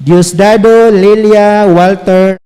Diosdado, Lilia, Walter,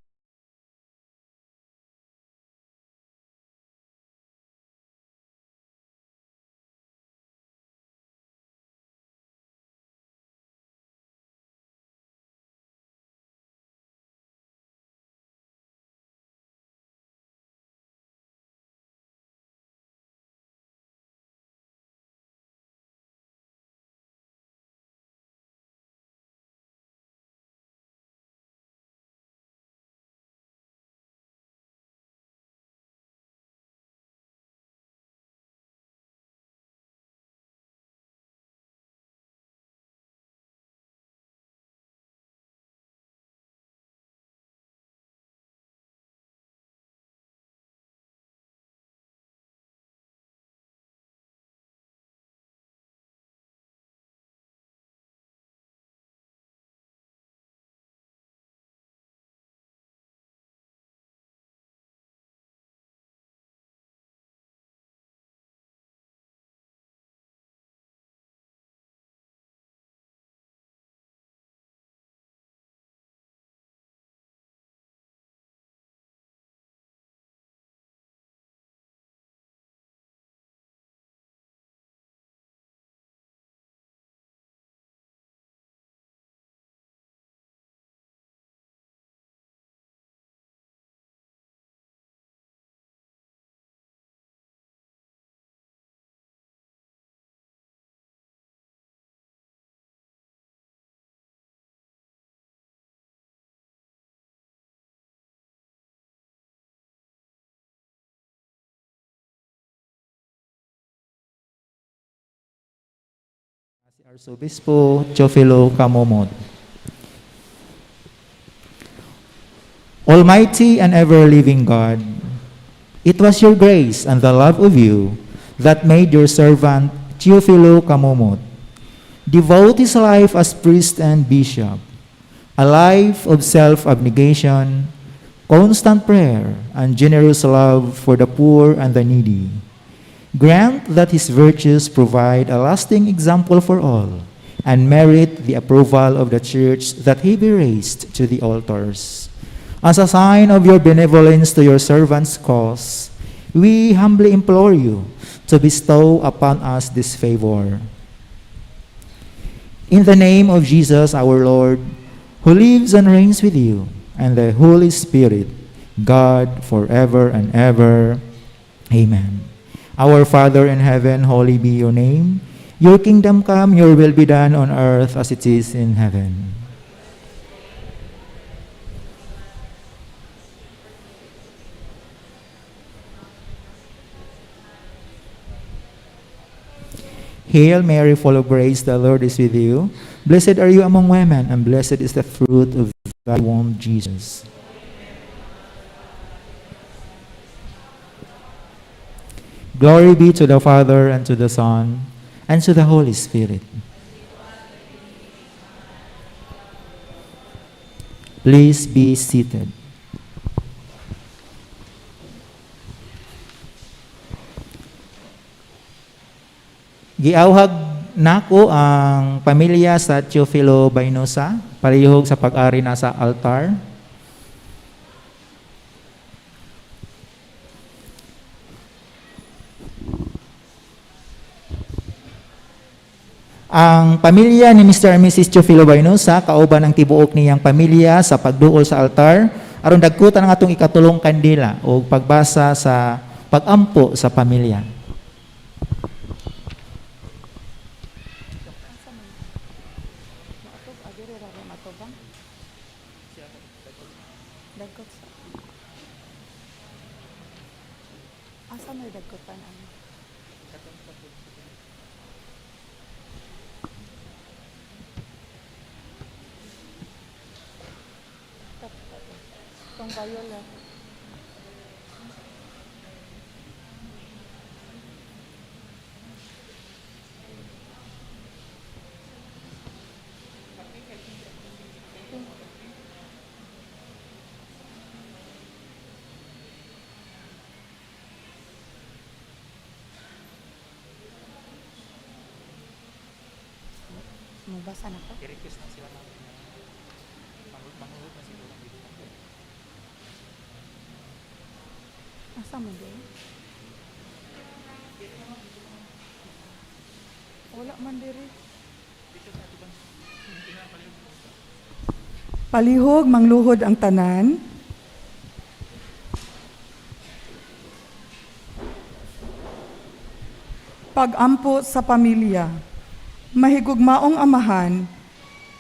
si Arsobispo Teofilo Camomot. Almighty and ever-living God, it was your grace and the love of you that made your servant Teofilo Camomot devote his life as priest and bishop, a life of self-abnegation, constant prayer, and generous love for the poor and the needy. Grant that his virtues provide a lasting example for all and merit the approval of the Church that he be raised to the altars. As a sign of your benevolence to your servant's cause, we humbly implore you to bestow upon us this favor. In the name of Jesus our Lord, who lives and reigns with you, and the Holy Spirit, God, forever and ever. Amen. Our Father in heaven, holy be your name. Your kingdom come, your will be done on earth as it is in heaven. Hail Mary, full of grace, the Lord is with you. Blessed are you among women, and blessed is the fruit of thy womb, Jesus. Glory be to the Father, and to the Son, and to the Holy Spirit. Please be seated. Giawhag nako ang pamilya sa Teofilo Baynosa, palihog sa pag-ari na sa altar. Ang pamilya ni Mr. and Mrs. Teofilo Baynosa, kauban ang tibuok niyang pamilya sa pagduol sa altar, aron dagkutan ang atong ikatulong kandila o pagbasa sa pagampo sa pamilya. Maatog, agiri ra ba matubang? Dagkot sa. Asa may dagkotan ano? Tong violet. Mubasa na ko? I-request na sila ma'am. Manulod na siguro ang video. Asa man di? Wala man diri. Palihog mangluhod ang tanan. Pag-ampo sa pamilya. Mahigugmaong Amahan,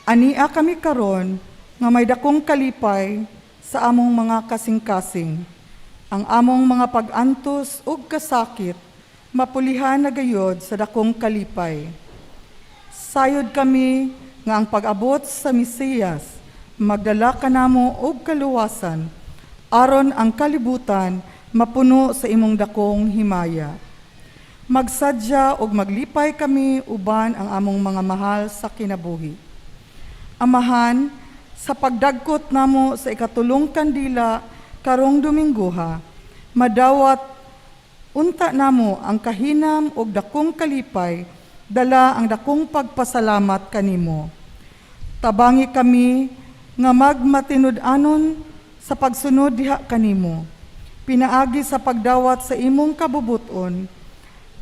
ania kami karon nga may dakong kalipay sa among mga kasing-kasing. Ang among mga pag-antos ug kasakit mapulihan na gayod sa dakong kalipay. Sayod kami nga ang pag-abot sa Mesiyas magdala kanamo og kaluwasan aron ang kalibutan mapuno sa imong dakong himaya. Magsadya og maglipay kami uban ang among mga mahal sa kinabuhi. Amahan, sa pagdagkot namo sa ikatulong kandila karong Domingguha, madawat unta namo ang kahinam og dakong kalipay, dala ang dakong pagpasalamat kanimo. Tabangi kami nga magmatinud-anon sa pagsunod diha kanimo. Pinaagi sa pagdawat sa imong kabubuton,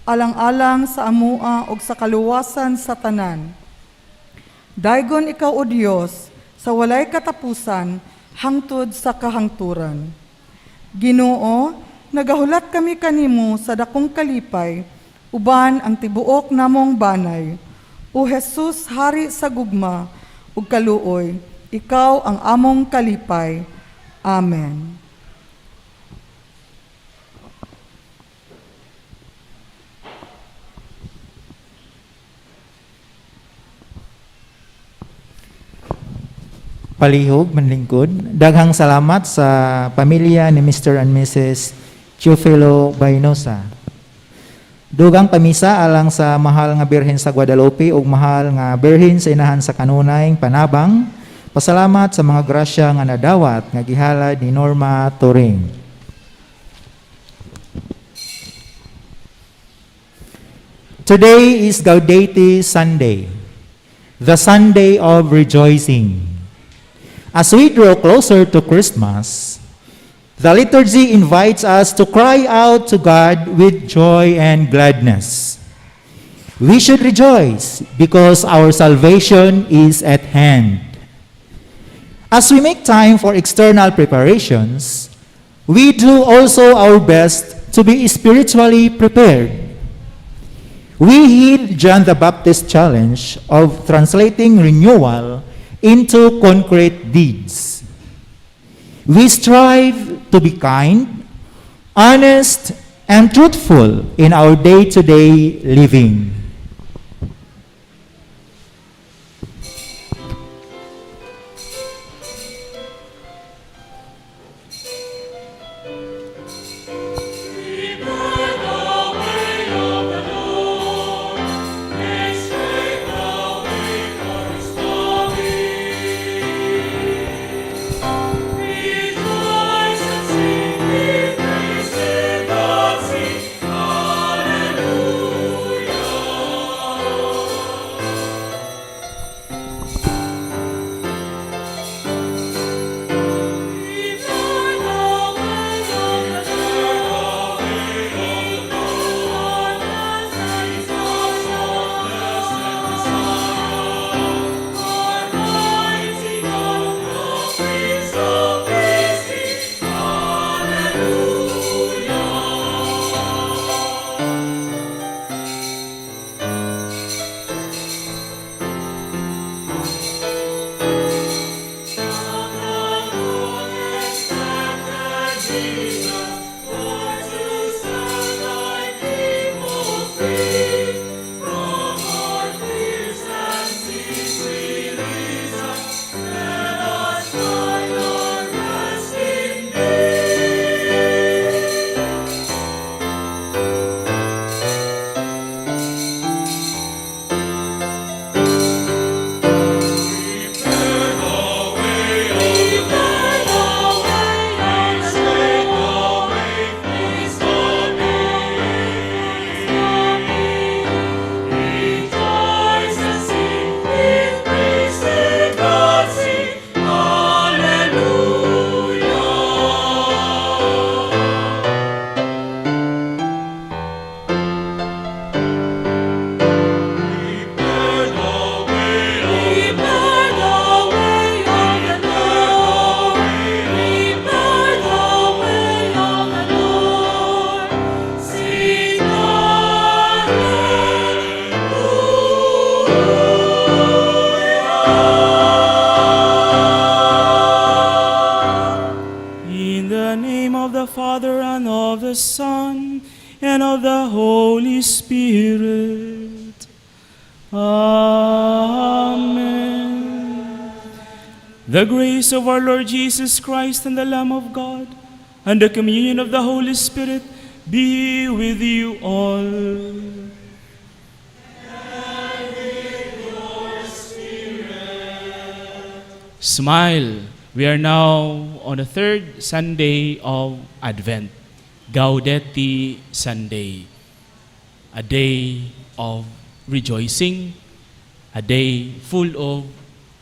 alang-alang sa amoa ug sa kaluwasan sa tanan. Daygon ikaw, O Dios, sa walay katapusan hangtod sa kahangturan. Ginoo, nagahulat kami kanimo sa dakong kalipay, uban ang tibuok namong banay. O Jesus, hari sa gugma ug kaluoy, ikaw ang among kalipay. Amen. Palihog, manlingkod. Daghang salamat sa pamilya ni Mr. and Mrs. Teofilo Baynosa. Dugang pamisa alang sa mahal nga Birhen sa Guadalupe ug mahal nga Birhen sa Inahan sa Kanunay Panabang. Pasalamat sa mga grasya nga nadawat nga gihalad ni Norma Turing. Today is Gaudete Sunday, the Sunday of rejoicing. As we draw closer to Christmas, the liturgy invites us to cry out to God with joy and gladness. We should rejoice because our salvation is at hand. As we make time for external preparations, we do also our best to be spiritually prepared. We heed John the Baptist's challenge of translating renewal into concrete deeds. We strive to be kind, honest, and truthful in our day to day living. Prepare the way of the Lord, make straight the way for his coming. Rejoice and sing, be praised in God, sing hallelujah. The grace of our Lord Jesus Christ and the Lamb of God and the communion of the Holy Spirit be with you all. Smile. We are now on the third Sunday of Advent, Gaudete Sunday, a day of rejoicing, a day full of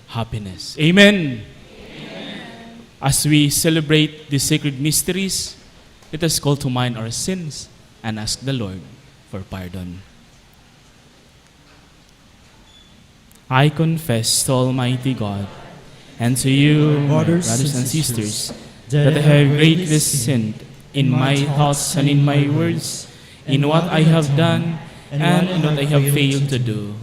happiness. Amen. As we celebrate the sacred mysteries, let us call to mind our sins and ask the Lord for pardon. I confess to Almighty God and to you, my brothers and sisters, that I have greatly sinned in my thoughts and in my words, in what I have done and in what I have failed to do,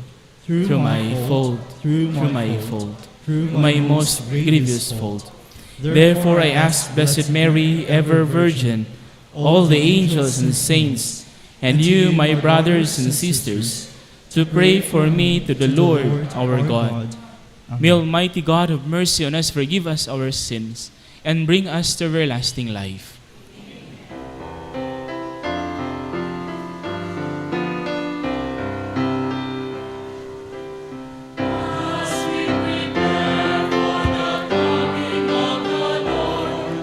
through my fault, through my fault, through my most grievous fault. Therefore I ask Blessed Mary, ever Virgin, all the angels and saints, and you, my brothers and sisters, to pray for me to the Lord our God. May Almighty God have mercy on us, forgive us our sins, and bring us to everlasting life.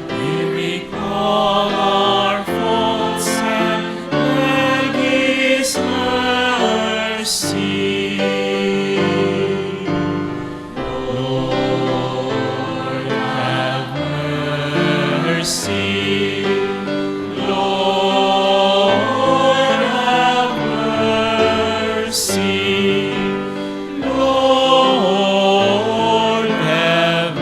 We recall our faults and beg His mercy. Lord, have mercy. Lord, have mercy. Lord, have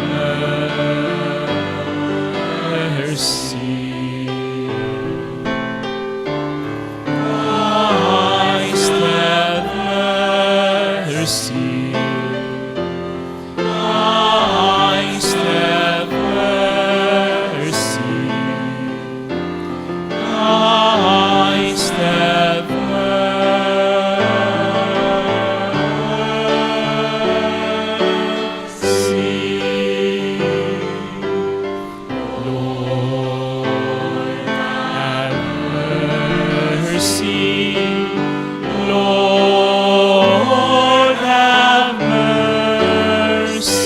mercy. Christ, have mercy. Christ, have mercy. Christ, have mercy. Lord, have mercy. Lord, have mercy.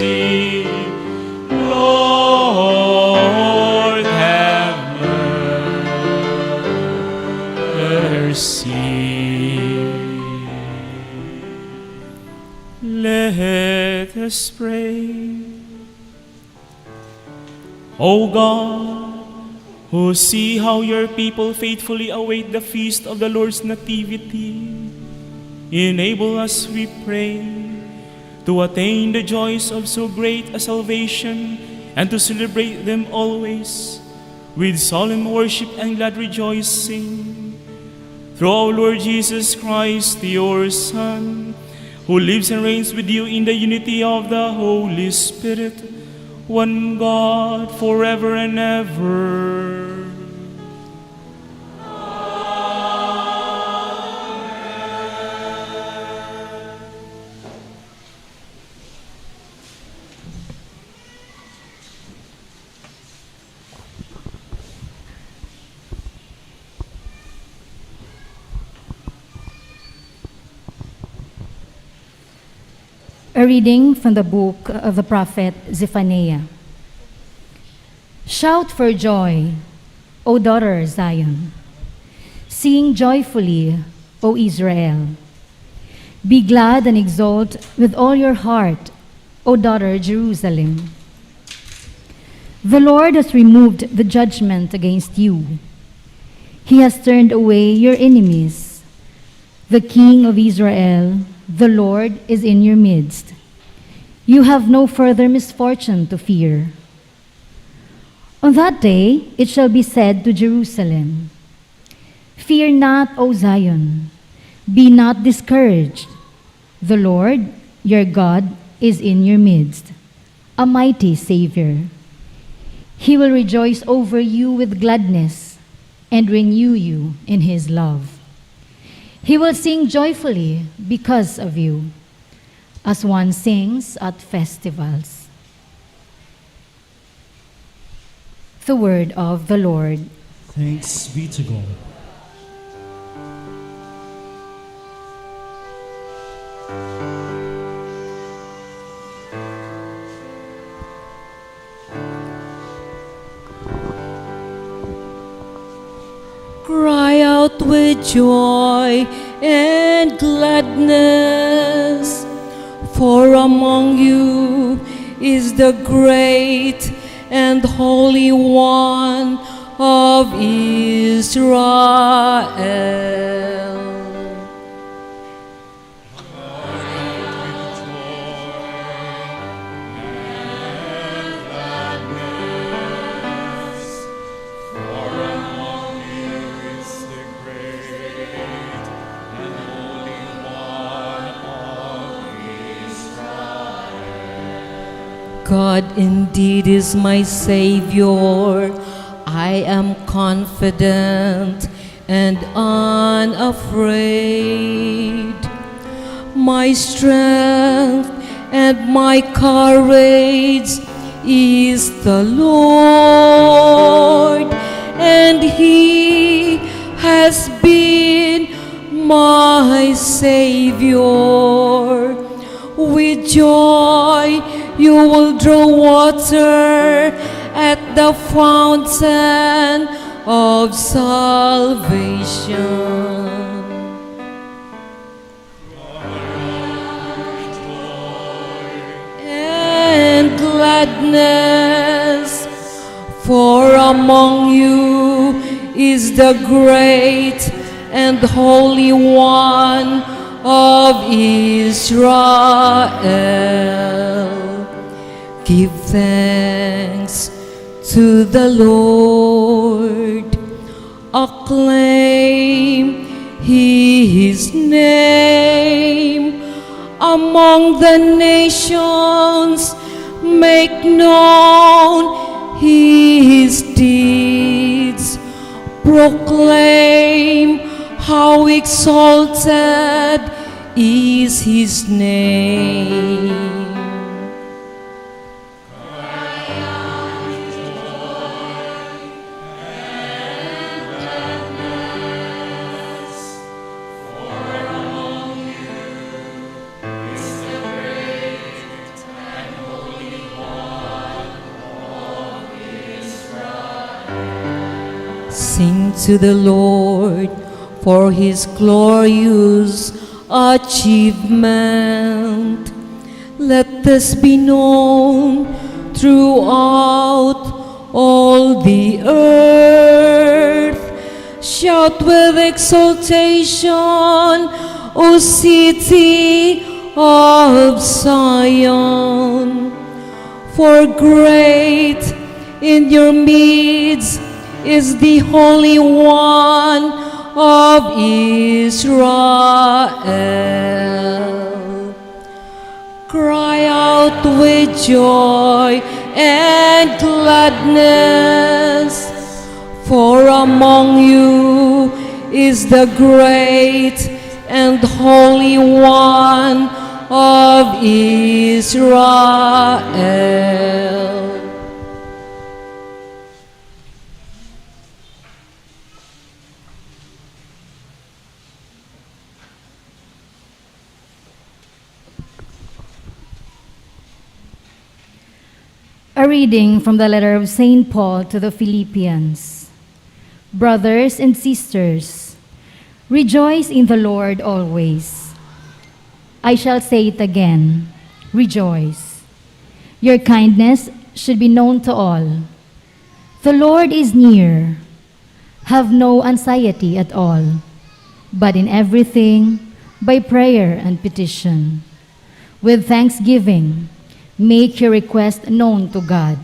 Lord, have mercy. Let us pray. O God, who see how your people faithfully await the feast of the Lord's Nativity, enable us, we pray, to attain the joys of so great a salvation and to celebrate them always with solemn worship and glad rejoicing. Through our Lord Jesus Christ, your Son, who lives and reigns with you in the unity of the Holy Spirit, one God, forever and ever. A reading from the book of the prophet Zephaniah. Shout for joy, O daughter Zion. Sing joyfully, O Israel. Be glad and exult with all your heart, O daughter Jerusalem. The Lord has removed the judgment against you. He has turned away your enemies. The King of Israel, the Lord, is in your midst. You have no further misfortune to fear. On that day it shall be said to Jerusalem, "Fear not, O Zion, be not discouraged. The Lord, your God, is in your midst, a mighty Savior. He will rejoice over you with gladness and renew you in his love. He will sing joyfully because of you, as one sings at festivals." The word of the Lord. Thanks be to God. Cry out with joy and gladness, for among you is the great and Holy One of Israel. God indeed is my Savior. I am confident and unafraid. My strength and my courage is the Lord, and He has been my Savior. With joy you will draw water at the fountain of salvation. And gladness, for among you is the great and Holy One of Israel. Give thanks to the Lord. Acclaim His name among the nations. Make known His deeds. Proclaim how exalted is His name. Sing to the Lord for His glorious achievement. Let this be known throughout all the earth. Shout with exultation, O city of Zion. For great in your midst is the Holy One of Israel. Cry out with joy and gladness, for among you is the great and Holy One of Israel. A reading from the letter of St. Paul to the Philippians. Brothers and sisters, rejoice in the Lord always. I shall say it again, rejoice. Your kindness should be known to all. The Lord is near. Have no anxiety at all, but in everything, by prayer and petition, with thanksgiving, make your request known to God.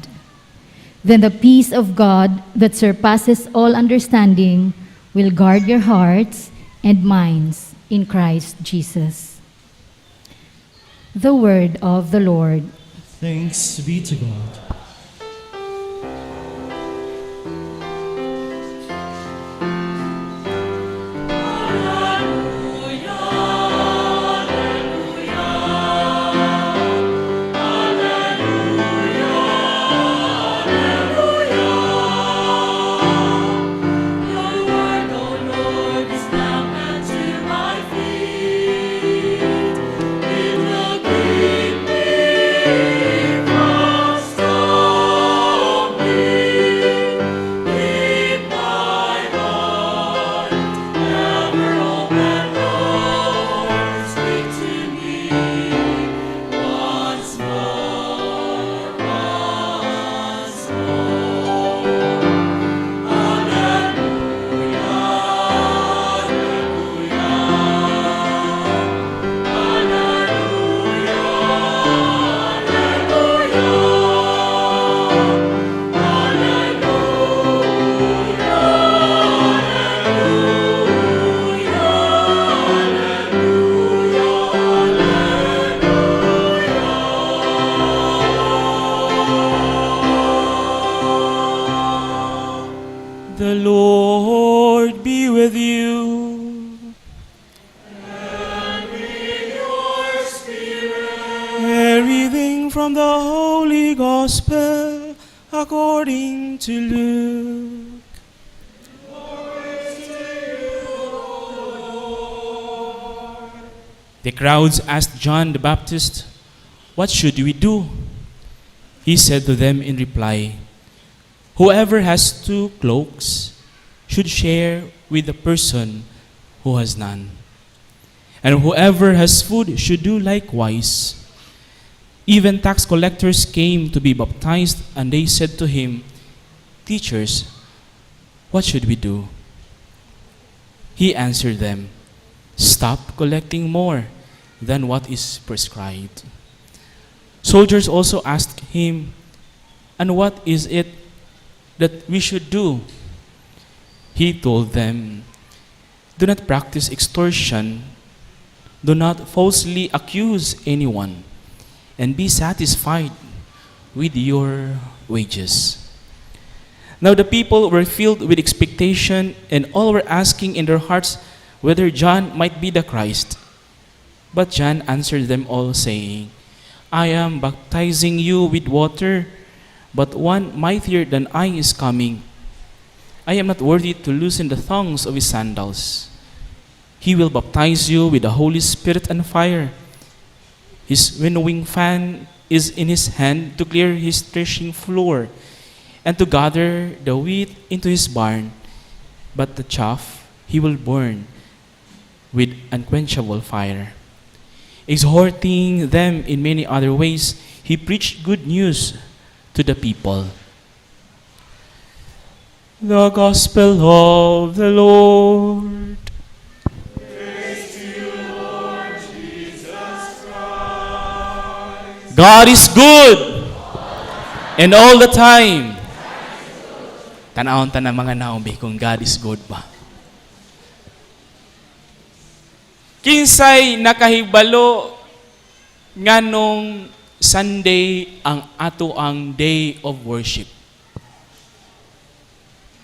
Then the peace of God that surpasses all understanding will guard your hearts and minds in Christ Jesus. The word of the Lord. Thanks be to God. The Lord be with you. And with your spirit. A reading from the Holy Gospel according to Luke. The crowds asked John the Baptist, "What should we do?" He said to them in reply, "Whoever has two cloaks should share with the person who has none. And whoever has food should do likewise." Even tax collectors came to be baptized, and they said to him, "Teachers, what should we do?" He answered them, "Stop collecting more than what is prescribed." Soldiers also asked him, "And what is it that we should do?" He told them, "Do not practice extortion, do not falsely accuse anyone, and be satisfied with your wages." Now the people were filled with expectation, and all were asking in their hearts whether John might be the Christ. But John answered them all, saying, "I am baptizing you with water, but one mightier than I is coming. I am not worthy to loosen the thongs of his sandals. He will baptize you with the Holy Spirit and fire. His winnowing fan is in his hand to clear his threshing floor and to gather the wheat into his barn, but the chaff he will burn with unquenchable fire." Exhorting them in many other ways, he preached good news to the people. The Gospel of the Lord. Lord. God is good and all the time. Tanawon ta na mga naomi kung God is good ba. Kinsay nakahibalo nganong Sunday ang ato ang day of worship?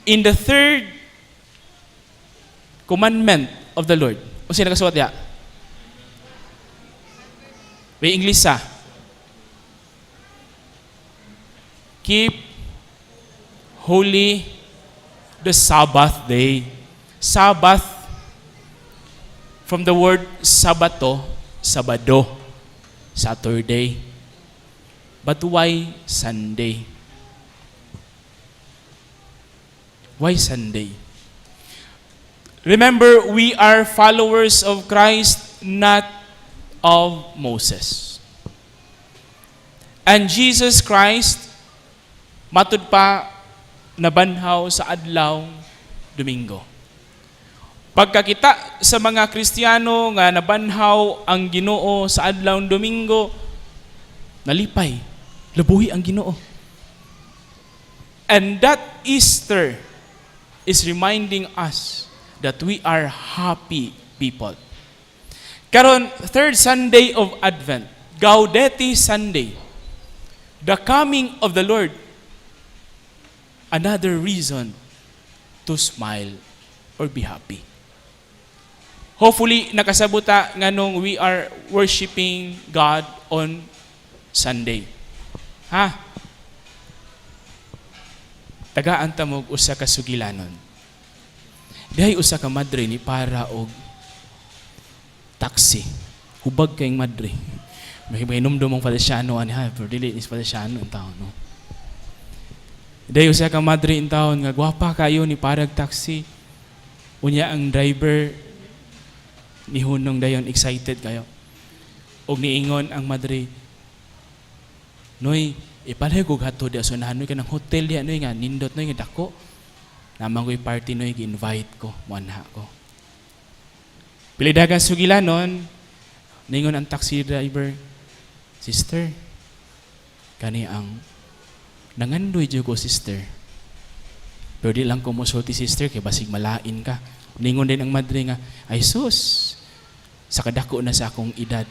In the third commandment of the Lord. O sino nakasuwat ya? May English sa. Keep holy the Sabbath day. Sabbath, from the word sabato, Sabado, Saturday. But why Sunday? Why Sunday? Remember, we are followers of Christ, not of Moses. And Jesus Christ, matud pa, nabanhaw sa adlaw Domingo. Pagkakita sa mga Kristiyano nga nabanhaw ang Ginoo sa adlaw Domingo, nalipay, labuhi ang Ginoo. And that Easter is reminding us that we are happy people. Karon, third Sunday of Advent, Gaudete Sunday, the coming of the Lord, another reason to smile or be happy. Hopefully, nakasabuta nganong we are worshiping God on Sunday. Ha? Tagaan ta mo og usa ka sugilanon. Dihay usa ka madre ni para og taxi. Hubag kayong madre. May hinumdum mong Feliciano ani ha, pero dili is Feliciano ang taon, no. Dihay usa ka madre in taon nga gwapa kayo ni parag taxi. Unya ang driver nihunong dayon, excited kayo. Og niingon ang madre, "Noy, ipalay ko hatod diya sa unahan, noy, kanang hotel diya, noy, nga nindot, noy, nga dako. Naman ko'y party, noy, gi-invite ko, muanha ko." Pili dagan sugilanon, ningon ang taxi driver, "Sister, kani ang nangandoy jud ko, sister. Pero di lang ko mosulti, sister, kay basig malain ka." Ningon din ang madre nga, "Ay sus, sa kadako na sa akong edad,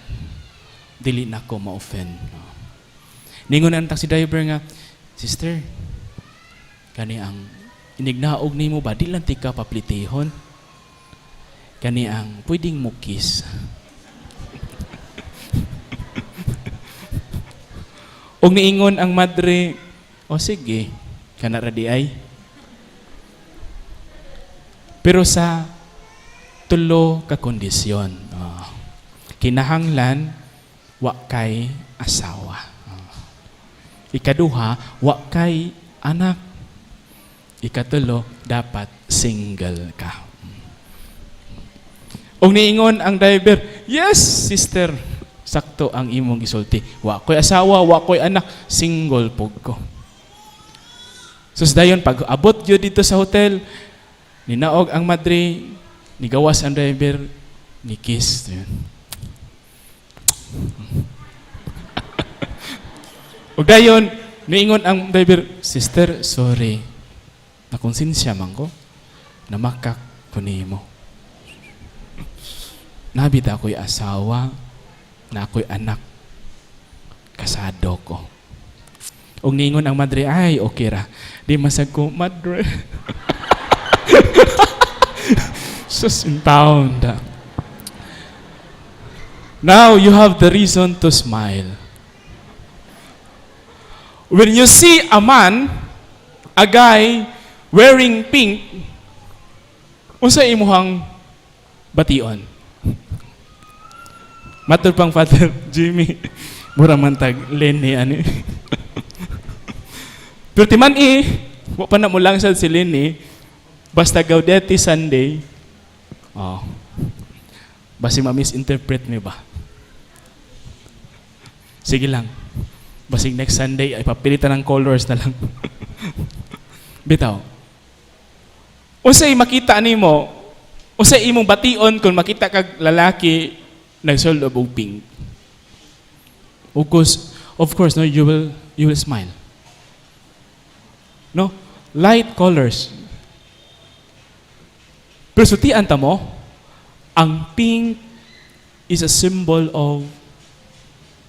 dili na ko ma-offend." Ningon ang taxi driver nga, "Sister, kani ang Inig naog nimo ba, di lang tika paplitihon. Kani ang pwedeng mo kiss. Ug niingon ang madre, "O sige, kana ra di ay." Pero sa tulo ka kondisyon. Oh. Kinahanglan wa kay asawa. Oh. Ikaduha, wa kay anak. Ikatulo, dapat single ka. Ug niingon ang driver, "Yes, sister, sakto ang imong gisulti. Wa ko'y asawa, wa ko'y anak, single pug ko." Sus dayon, pag abot gyud dito sa hotel, ninaog ang madre, nigawas ang driver, ni kiss. Yun. Ug dayon, niingon ang driver, "Sister, sorry. Nakonsensya man ko. Namakak ko nimo. Nabit ako'y asawa, na ako'y anak. Kasado ko." Ug niingon ang madre, "Ay, okay ra." Di masag ko, madre. Sus, in town da. Now you have the reason to smile. When you see a man, a guy, wearing pink, unsa imuhang bation? Matud pang Father Jimmy, mura man tag Lenny ani. Pero timan eh, wa pa na mo lang sad si Lenny, basta Gaudete Sunday, oh, basi ma-misinterpret mi ba? Sige lang. Basig next Sunday ay papilitan ng colors na lang. Bitaw. Unsay makita nimo? Unsay imong bation kung makita kag lalaki nagsulob og pink? Of course, no, you will smile. No? Light colors. Pero sultian ta mo, ang pink is a symbol of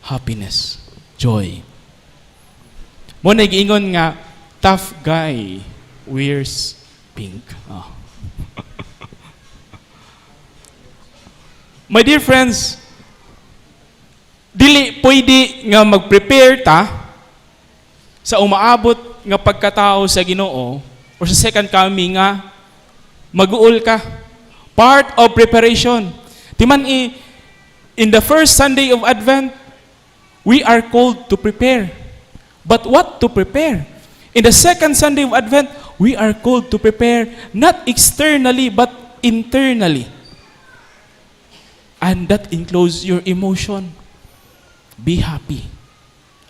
happiness, joy. Mo na giingon nga tough guy wears pink. Oh. My dear friends, dili pwede nga mag-prepare ta sa umaabot nga pagkatao sa Ginoo or sa second coming nga maguol ka. Part of preparation. Timan i in the first Sunday of Advent, we are called to prepare. But what to prepare? In the second Sunday of Advent, we are called to prepare not externally but internally. And that includes your emotion. Be happy.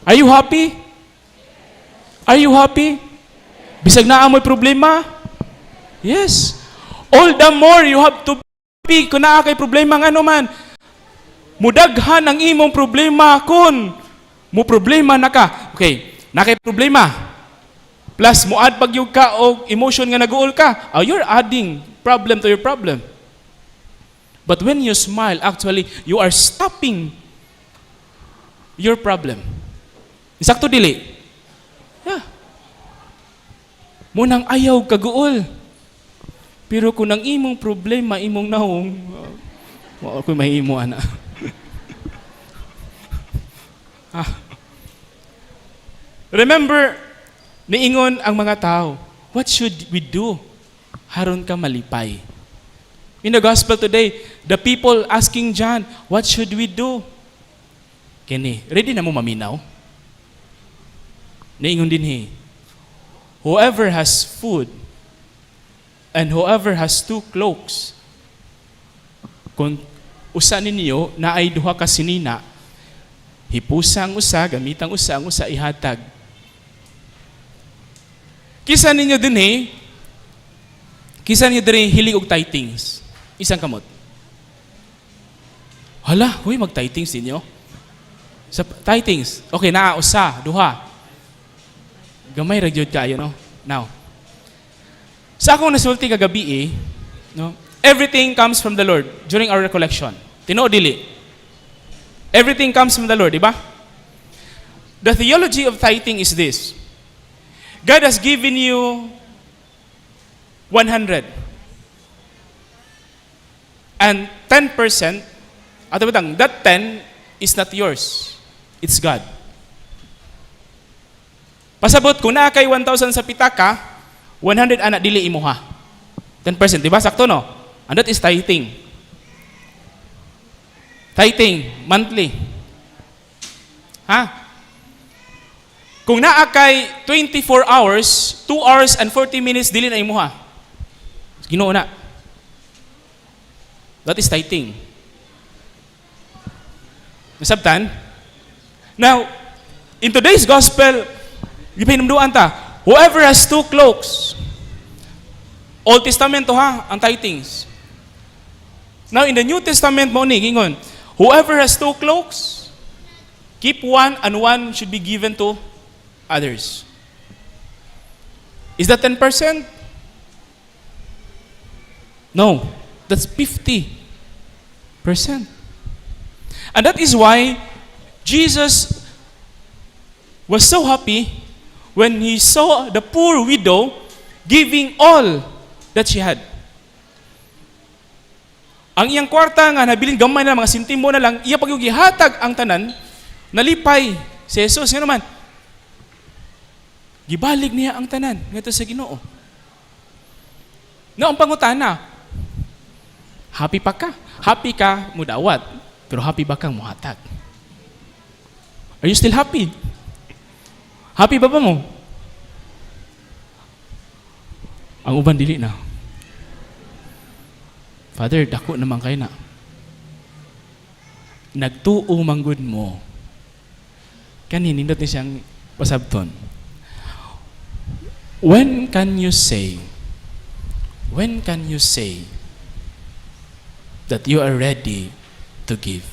Are you happy? Are you happy? Bisag naa mo'y problema? Yes. All the more you have to be kung naa kay problema ngano man. Mudaghan ang imong problema kung mo problema na ka. Okay, naa kay problema. Plus mo-add pag ka og emotion nga naguol ka. Oh, you're adding problem to your problem. But when you smile, actually, you are stopping your problem. Sakto dili? Yeah. Mo nang ayaw kaguol. Pero kung ang imong problema, imong naong, wa ko mahimo ana. Ah. Remember, niingon ang mga tao, "What should we do? Haron ka malipay." In the gospel today, the people asking John, "What should we do?" Kini, ready na mo maminaw? Niingon din he, "Whoever has food and whoever has two cloaks, kung usa ninyo na ay duha ka sinina, hipusa ang usa, gamitang usa, ang usa ihatag." Kisa ninyo din eh, kisa ninyo din hilig og tithings? Isang kamot. Hala, huy, mag-tithings ninyo. Sa tithings, okay, naa usa, duha. Gamay ra gyud kaayo, no? Now, sa akong nasulti kagabi eh, no? Everything comes from the Lord during our recollection. Tinuod dili? Everything comes from the Lord, di ba? The theology of tithing is this. God has given you 100. And 10%, ato bitang, that 10 is not yours. It's God. Pasabot, kung naa kay 1,000 sa pitaka, 100 ana dili imuha. 10%, di ba? Sakto, no? And that is tithing. Tithing, monthly. Ha? Kung naa kay 24 hours, 2 hours and 40 minutes dili na imuha. Ginoo na. That is tithing. Nasabtan? Now, in today's gospel, gipahinumduan ta, whoever has two cloaks, Old Testament to ha, ang tithings. Now, in the New Testament mo ni, gingon, whoever has two cloaks, keep one and one should be given to others. Is that 10%? No, that's 50%. And that is why Jesus was so happy when he saw the poor widow giving all that she had. Ang iyang kwarta nga nabilin gamay na mga sentimo na lang, iya pag gihatag ang tanan, nalipay si Jesus. Nga naman, gibalig niya ang tanan ngadto sa Ginoo. Na ang pangutana, happy pa ka? Happy ka mudawat, pero happy ba kang muhatag? Are you still happy? Happy ba ba mo? Ang uban dili na. Father, dako naman kay na. Nagtuo manggod mo. Kani nindot ni siyang pasabton. When can you say, when can you say that you are ready to give?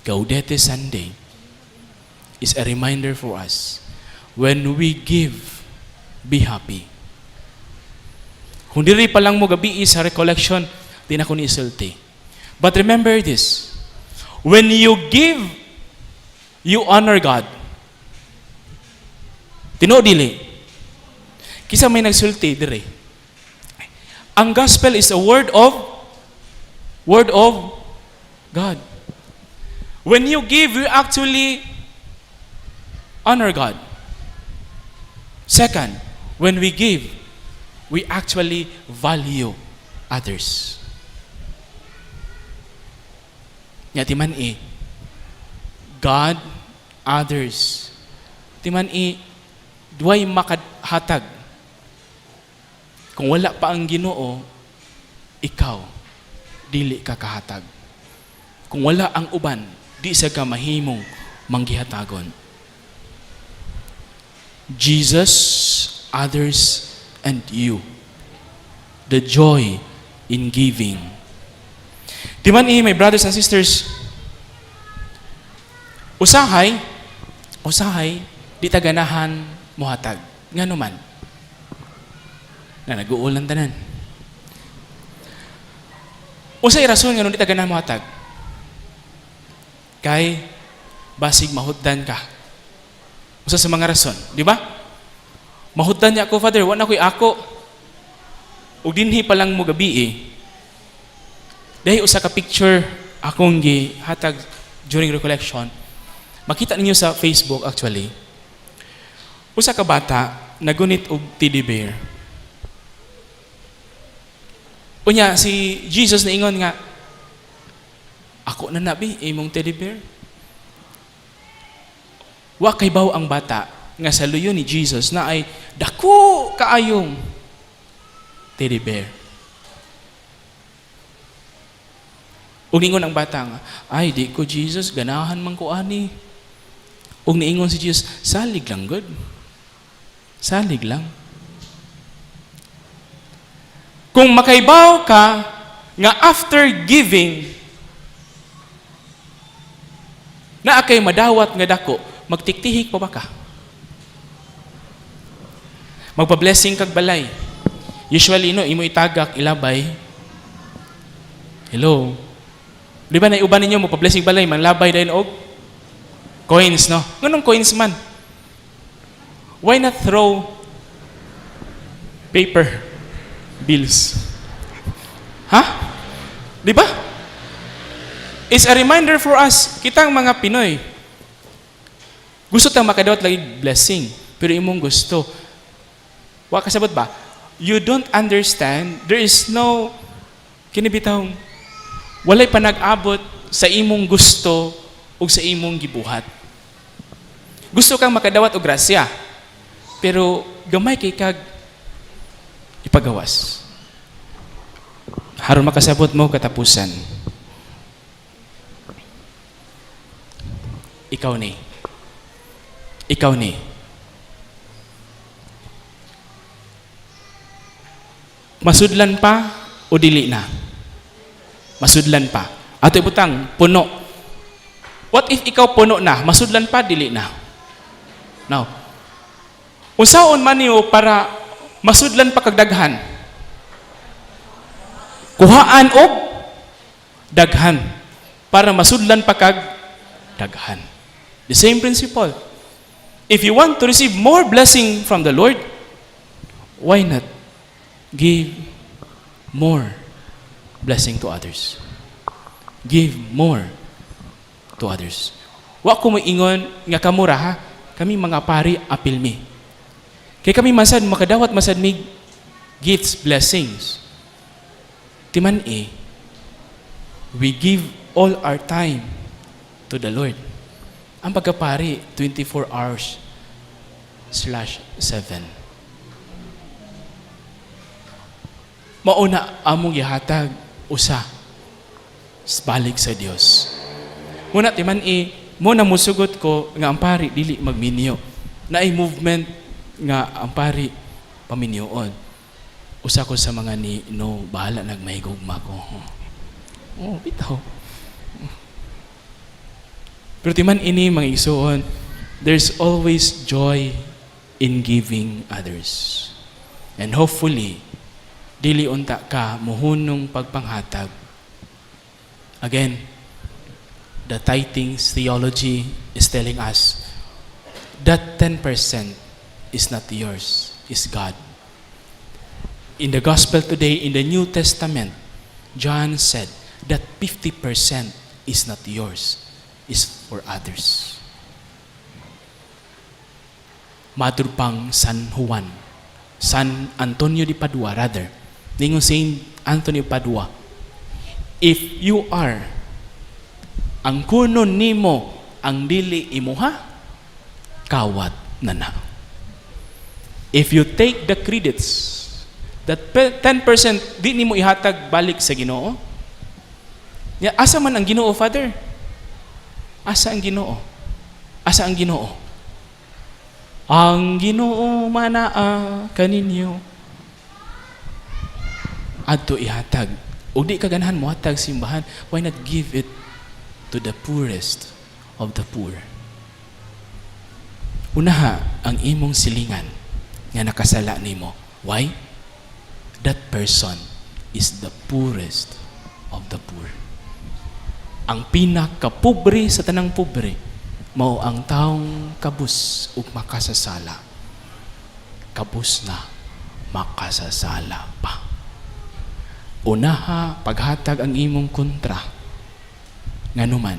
Gaudete Sunday is a reminder for us. When we give, be happy. Kung diri pa lang mo gabi sa recollection, di na ko ni isulti. But remember this, when you give, you honor God. Tinuod dili. Kisa may nagsulti dire. Ang gospel is a word of God. When you give, you actually honor God. Second, when we give, we actually value others. Nya timan i, God, others. Timan i, duway makahatag. Kung wala pa ang Ginoo, ikaw, dili ka kahatag. Kung wala ang uban, di sa ka mahimong manggihatagon. Jesus, others, and you. The joy in giving. Di man eh, my brothers and sisters, usahay, usahay, di ta ganahan mohatag. Ngano man? Na nag-uulan tanan. Unsay rason nga di ta ganahan mohatag? Kay basig mahutdan ka. Usa sa mga rason, di ba? Mahutdan niya ako, Father, wa na ko'y ako. Ug dinhi pa lang mo gabi eh. Dahil usa ka picture akong gihatag during recollection. Makita ninyo sa Facebook actually. Usa ka bata nagunit og teddy bear. Unya si Jesus niingon nga, ako na nabi imong teddy bear. Wa kay baw ang bata nga sa luyo ni Jesus na ay dako kaayong teddy bear. Ug niingon ang bata nga, ay di ko Jesus, ganahan man ko ani. Ug niingon si Jesus, salig lang gud. Salig lang. Kung makaibaw ka nga after giving naa kay madawat nga dako, magtiktihik pa ba ka? Magpa-blessing kag balay. Usually no, imo itagak ilabay. Hello. Di ba naiuban ninyo mo pa-blessing balay manlabay dayon og coins, no? Nganong coins man? Why not throw paper bills? Ha? Di ba? It's a reminder for us, kitang mga Pinoy. Gusto tang makadawat lagi blessing, pero imong gusto. Wa kasabot ba? You don't understand, there is no kini bitawng walay panag-abot sa imong gusto ug sa imong gibuhat. Gusto kang makadawat og grasya, pero gamay kay kag ipagawas. Haron makasabot mo katapusan. Ikaw ni. Ikaw ni. Masudlan pa o dili na? Masudlan pa. Ato ibutang, puno. What if ikaw puno na? Masudlan pa, dili na? Now, unsaon man niyo para masudlan pa kag daghan? Kuhaan og daghan para masudlan pa kag daghan. The same principle. If you want to receive more blessing from the Lord, why not give more blessing to others? Give more to others. Wa ko moingon nga kamura ha, kami mga pari apil mi. Kay kami masad makadawat masad mig gifts, blessings. Timan eh, we give all our time to the Lord. Ang pagkapari, 24 hours /7. Mauna among gihatag usa balik sa Dios. Muna timan eh, mo na musugot ko nga ang pari dili magminyo. Naay movement nga ang pari paminyoon. Usa ko sa mga ni no bahala nagmahigugma ko. Oh, bitaw. Pero timan ini mga igsuon, there's always joy in giving others. And hopefully, dili unta ka muhunong pagpanghatag. Again, the tithing theology is telling us that 10% is not yours, is God. In the gospel today, in the New Testament, John said that 50% is not yours, is for others. Maturpang San Juan, San Antonio de Padua rather, ningon Saint Anthony Padua, if you are ang kunon nimo ang dili imuha, kawat na na. If you take the credits, that 10% di nimo ihatag balik sa Ginoo. Ya, asa man ang Ginoo, Father? Asa ang Ginoo? Asa ang Ginoo? Ang Ginoo manaa kaninyo. Adto ihatag. Og di ka ganahan mohatag simbahan, why not give it to the poorest of the poor? Unaha ang imong silingan nga nakasala nimo. Why? That person is the poorest of the poor. Ang pinakapobre sa tanang pobre, mao ang taong kabus ug makasasala. Kabus na, makasasala pa. Unaha, paghatag ang imong kontra. Nganuman,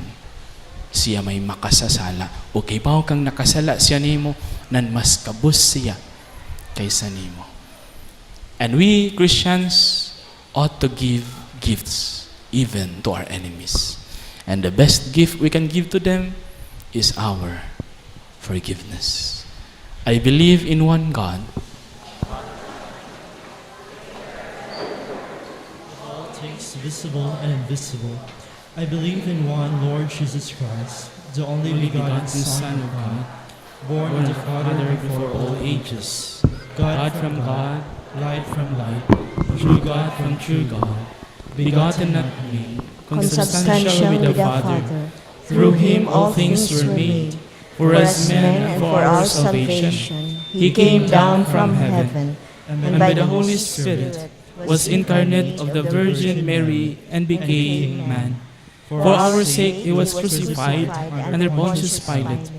siya may makasasala. O kay bawo kang nakasala siya nimo, nan mas kabus siya kaysa nimo. And we Christians ought to give gifts even to our enemies. And the best gift we can give to them is our forgiveness. I believe in one God, all things visible and invisible. I believe in one Lord Jesus Christ, the only begotten Son of God, born of the Father before all ages, God from God, light from light, true God from true God, begotten not made, consubstantial with the Father. Through him all things were made. For us men and for our salvation, he came down from heaven, and by the Holy Spirit was incarnate of the Virgin Mary and became man. For our sake he was crucified under Pontius Pilate.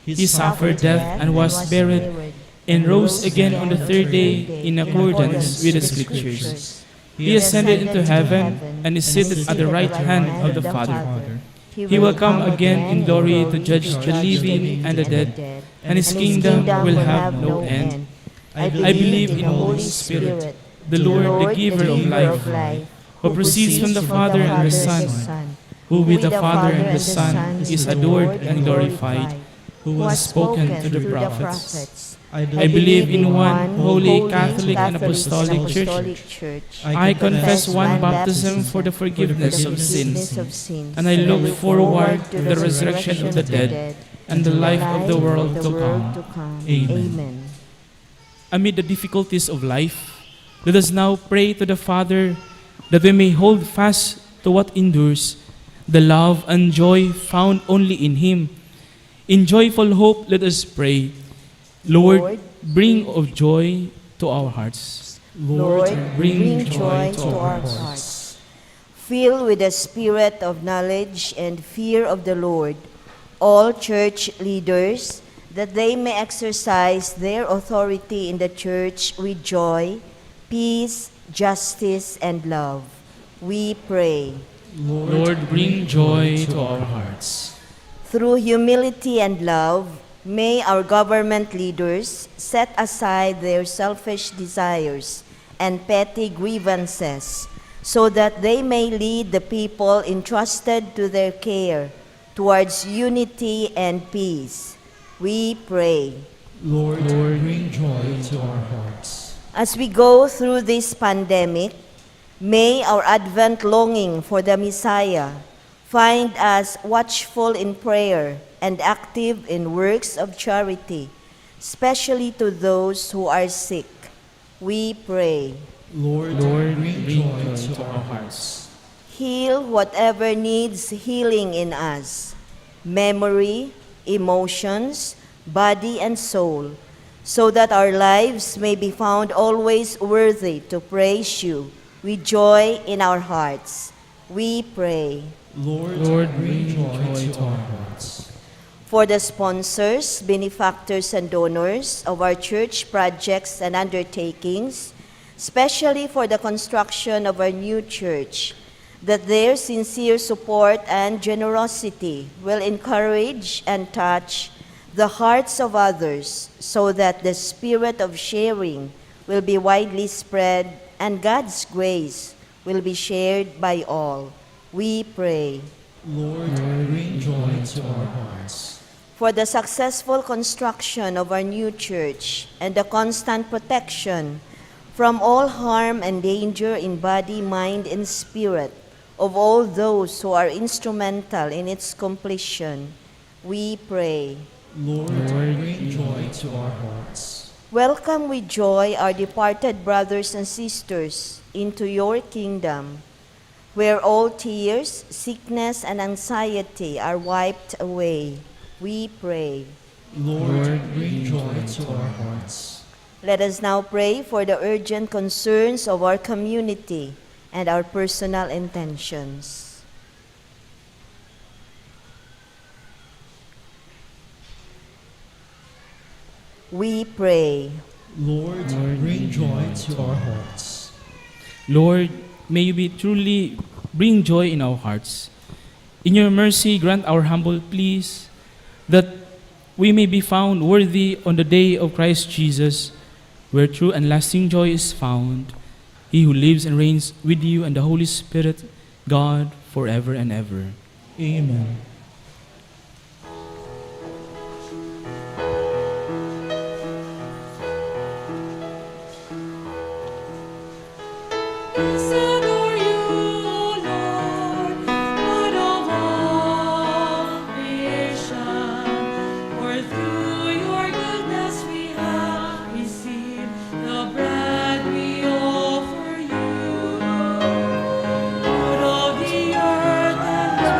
He suffered death and was buried. and rose again on the third day in accordance with the Scriptures. He ascended into heaven and is seated at the right hand of the Father. He will come again in glory to judge the living and the dead, and his kingdom will have no end. I believe in the Holy Spirit, the Lord, the giver of life, who proceeds from the Father and the Son, who with the Father and the Son is adored and glorified, who was was spoken to the prophets. I I believe in one holy, Catholic, and Apostolic Church. I confess one baptism for the forgiveness of sins, and I look forward to the resurrection of the dead and the life of the world to come. Amen. Amid the difficulties of life, let us now pray to the Father that we may hold fast to what endures, the love and joy found only in Him. In joyful hope, let us pray. Lord, bring of joy to our hearts. Lord, bring bring joy to our hearts. Fill with the spirit of knowledge and fear of the Lord all church leaders, that they may exercise their authority in the church with joy, peace, justice, and love. We pray. Lord, bring joy to our hearts. Through humility and love, may our government leaders set aside their selfish desires and petty grievances so that they may lead the people entrusted to their care towards unity and peace. We pray. Lord, bring joy to our hearts. As we go through this pandemic, may our Advent longing for the Messiah find us watchful in prayer and active in works of charity, especially to those who are sick. We pray. Lord, Lord, bring joy to our hearts. Heal whatever needs healing in us: memory, emotions, body, and soul, so that our lives may be found always worthy to praise you with joy in our hearts. We pray. Lord, Lord, bring joy to our hearts. For the sponsors, benefactors, and donors of our church projects and undertakings, especially for the construction of our new church, that their sincere support and generosity will encourage and touch the hearts of others so that the spirit of sharing will be widely spread and God's grace will be shared by all. We pray. Lord, bring joy to our hearts. For the successful construction of our new church and the constant protection from all harm and danger in body, mind, and spirit of all those who are instrumental in its completion, we pray. Lord, bring joy to our hearts. Welcome with joy our departed brothers and sisters into your kingdom, where all tears, sickness, and anxiety are wiped away. We pray. Lord, bring joy to our hearts. Let us now pray for the urgent concerns of our community and our personal intentions. We pray. Lord, bring joy to our hearts. Lord, may you be truly bring joy in our hearts. In your mercy, grant our humble pleas that we may be found worthy on the day of Christ Jesus, where true and lasting joy is found. He who lives and reigns with you and the Holy Spirit, God, forever and ever. Amen. Blessed are you, O Lord, God of all creation, for through your goodness we have received the bread we offer you. Lord of the earth and the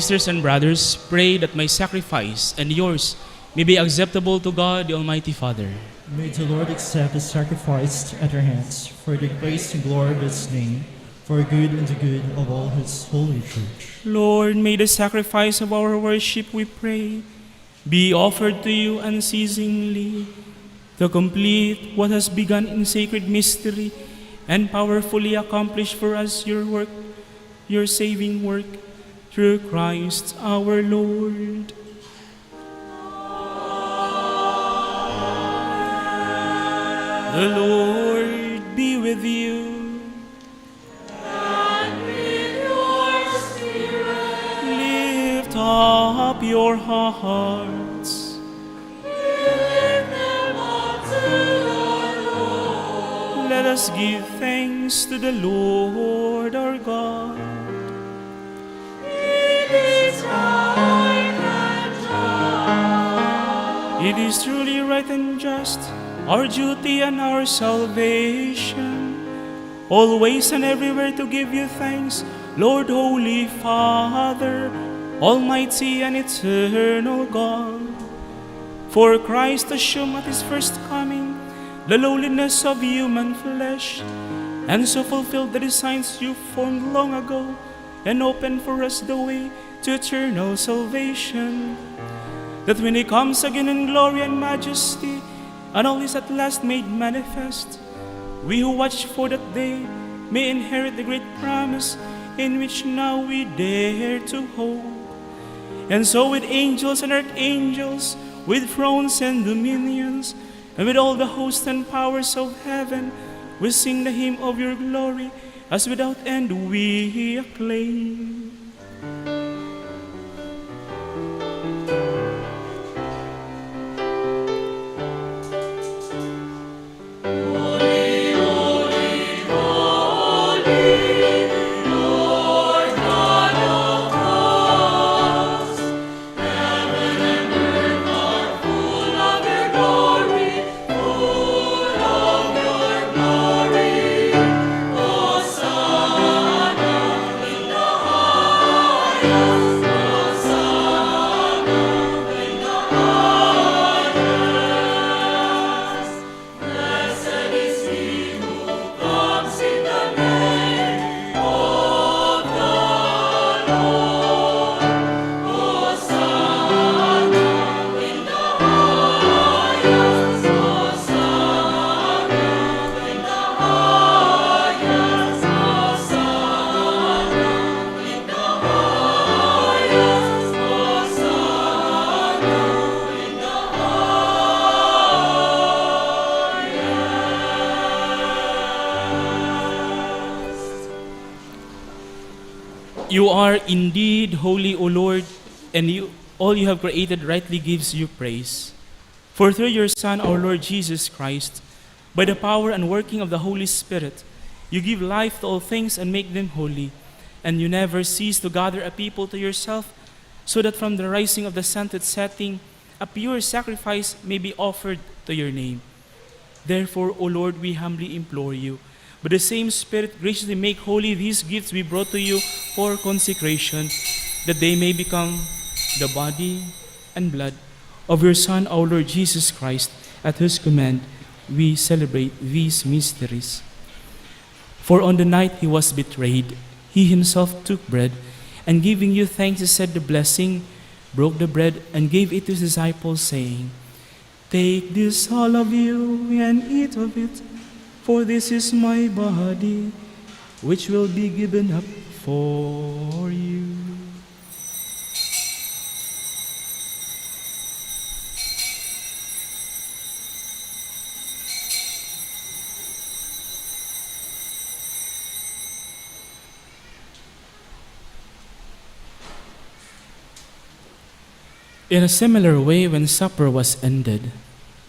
Sisters and brothers, pray that my sacrifice and yours may be acceptable to God, the Almighty Father. May the Lord accept the sacrifice at our hands for the praise and glory of his name, for good and the good of all his holy church. Lord, may the sacrifice of our worship, we pray, be offered to you unceasingly, to complete what has begun in sacred mystery and powerfully accomplish for us your work, your saving work, through Christ our Lord. The Lord be with you. Lift up your hearts. Let us give thanks to the Lord our God. It is truly right and just, our duty and our salvation, always and everywhere to give you thanks, Lord, Holy Father, Almighty and eternal God. For Christ assumed at his first coming the lowliness of human flesh, and so fulfilled the designs you formed long ago, and opened for us the way to eternal salvation. That when he comes again in glory and majesty, and all is at last made manifest, we who watch for that day may inherit the great promise in which now we dare to hope. And so with angels and archangels, with thrones and dominions, and with all the hosts and powers of heaven, we sing the hymn of your glory, as without end we acclaim. You are indeed holy, O Lord, and you, all you have created rightly gives you praise. For through your Son, our Lord Jesus Christ, by the power and working of the Holy Spirit, you give life to all things and make them holy. And you never cease to gather a people to yourself, so that from the rising of the sun to its setting, a pure sacrifice may be offered to your name. Therefore, O Lord, we humbly implore you, by the same Spirit graciously make holy these gifts we brought to you for consecration, that they may become the body and blood of your Son, our Lord Jesus Christ, at whose command we celebrate these mysteries. For on the night he was betrayed, he himself took bread, and giving you thanks, he said the blessing, broke the bread, and gave it to his disciples, saying, "Take this, all of you, and eat of it, for this is my body, which will be given up for you." In a similar way, when supper was ended,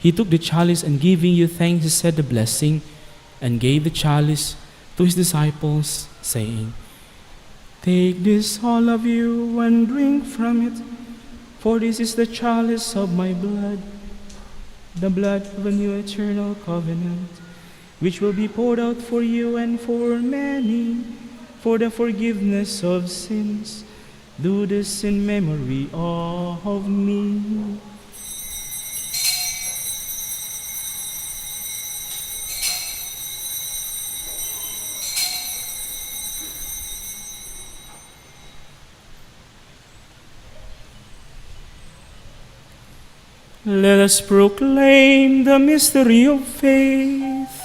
he took the chalice and giving you thanks, he said the blessing and gave the chalice to his disciples, saying, "Take this, all of you, and drink from it, for this is the chalice of my blood, the blood of a new eternal covenant, which will be poured out for you and for many for the forgiveness of sins. Do this in memory of me. Let us proclaim the mystery of faith.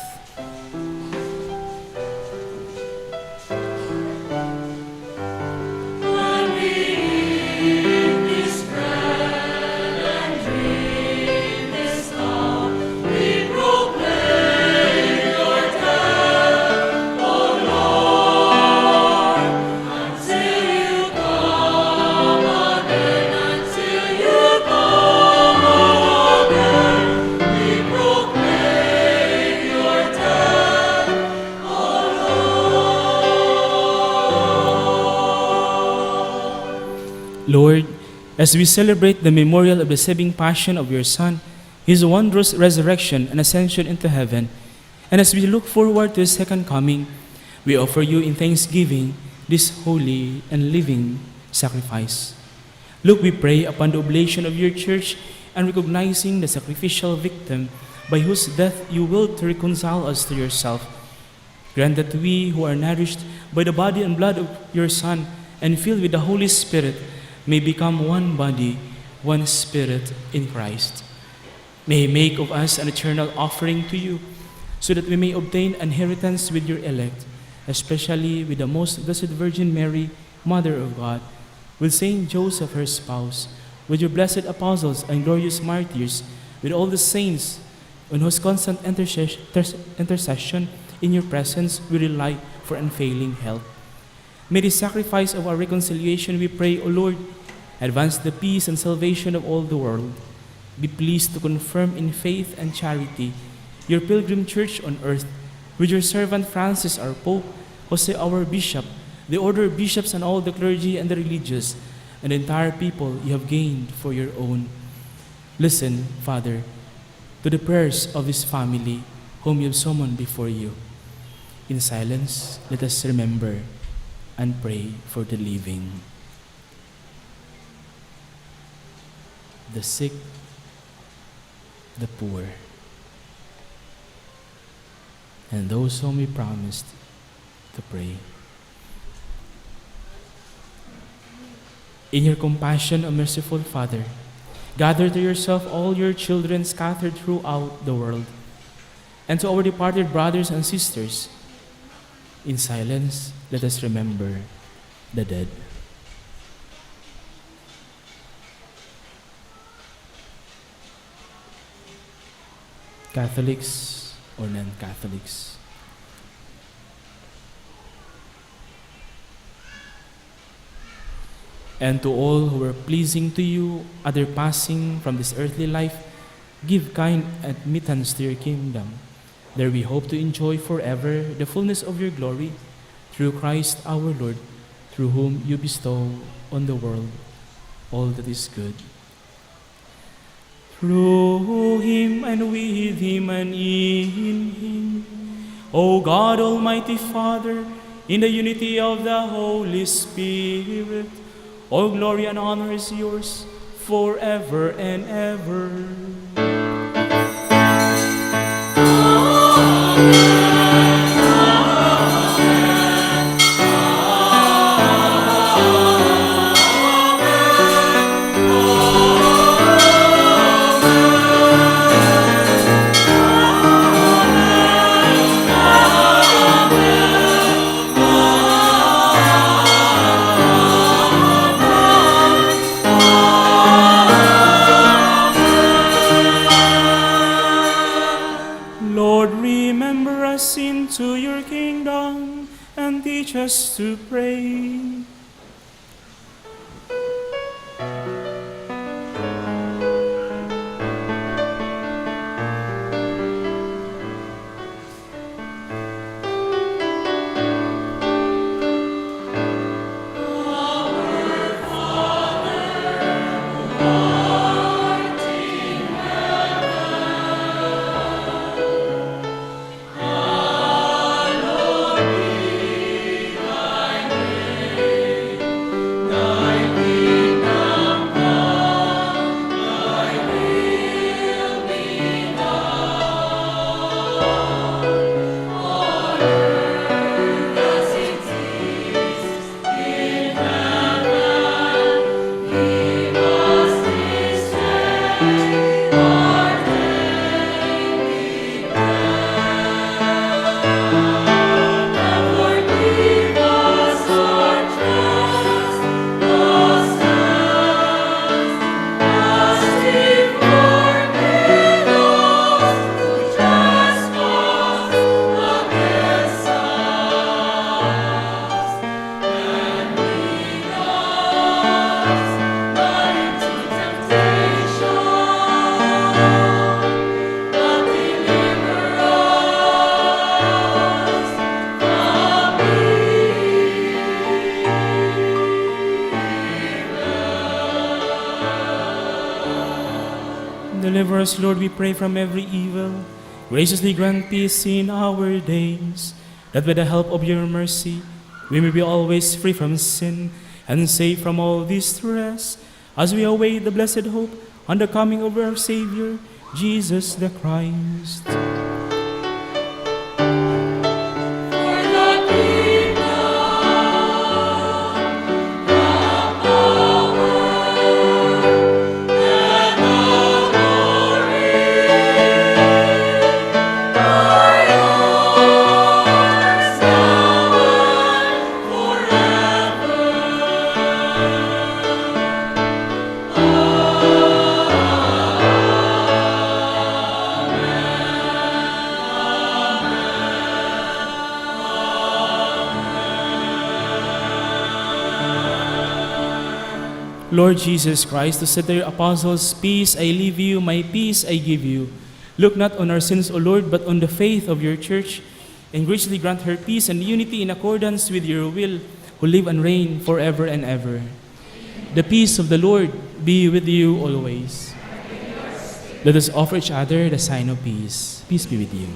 Lord, as we celebrate the memorial of the saving passion of your Son, his wondrous resurrection and ascension into heaven, and as we look forward to his second coming, we offer you in thanksgiving this holy and living sacrifice. Look, we pray, upon the oblation of your church and recognizing the sacrificial victim by whose death you willed to reconcile us to yourself. Grant that we who are nourished by the body and blood of your Son and filled with the Holy Spirit may become one body, one spirit in Christ. May He make of us an eternal offering to you, so that we may obtain inheritance with your elect, especially with the most blessed Virgin Mary, Mother of God, with Saint Joseph, her spouse, with your blessed apostles and glorious martyrs, with all the saints on whose constant intercession in your presence we rely for unfailing help. May the sacrifice of our reconciliation, we pray, O Lord, advance the peace and salvation of all the world. Be pleased to confirm in faith and charity your pilgrim church on earth, with your servant Francis, our Pope, Jose, our Bishop, the order of bishops and all the clergy and the religious, and the entire people you have gained for your own. Listen, Father, to the prayers of his family, whom you have summoned before you. In silence, let us remember and pray for the living, the sick, the poor, and those whom we promised to pray. In your compassion, O merciful Father, gather to yourself all your children scattered throughout the world, and to our departed brothers and sisters. In silence, let us remember the dead. Catholics or non-Catholics. And to all who were pleasing to you at their passing from this earthly life, give kind admittance to your kingdom. There we hope to enjoy forever the fullness of your glory, through Christ our Lord, through whom you bestow on the world all that is good. Through him and with him and in him, O God, Almighty Father, in the unity of the Holy Spirit, all glory and honor is yours forever and ever. Lord, remember us into your kingdom and teach us to pray. Deliver us, Lord, we pray, from every evil. Graciously grant peace in our days, that with the help of your mercy, we may be always free from sin and safe from all distress, as we await the blessed hope on the coming of our Savior, Jesus the Christ. Lord Jesus Christ, who said to your apostles, "Peace I leave you, my peace I give you." Look not on our sins, O Lord, but on the faith of your church, and graciously grant her peace and unity in accordance with your will, who live and reign forever and ever. The peace of the Lord be with you always. Let us offer each other the sign of peace. Peace be with you.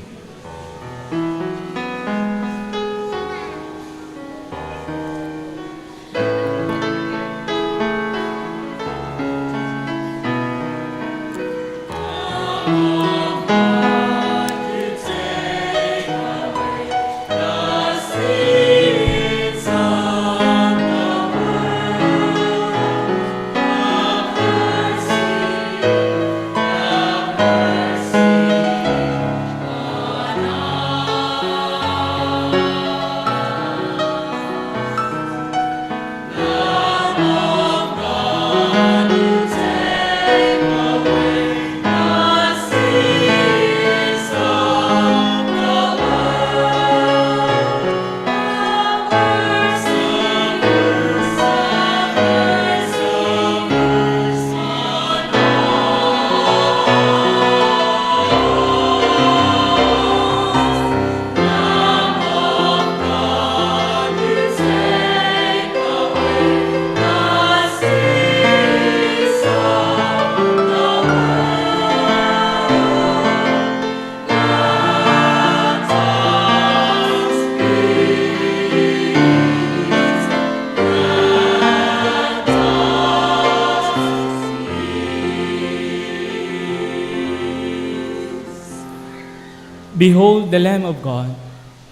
Behold the Lamb of God.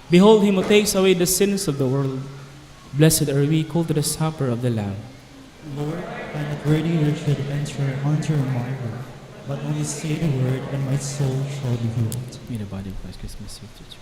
Behold him who takes away the sins of the world. Blessed are we called to the supper of the Lamb. Lord, I am not worthy that you should enter under my roof, but only say the word, and my soul shall be healed. May the body of Christ Christmas you.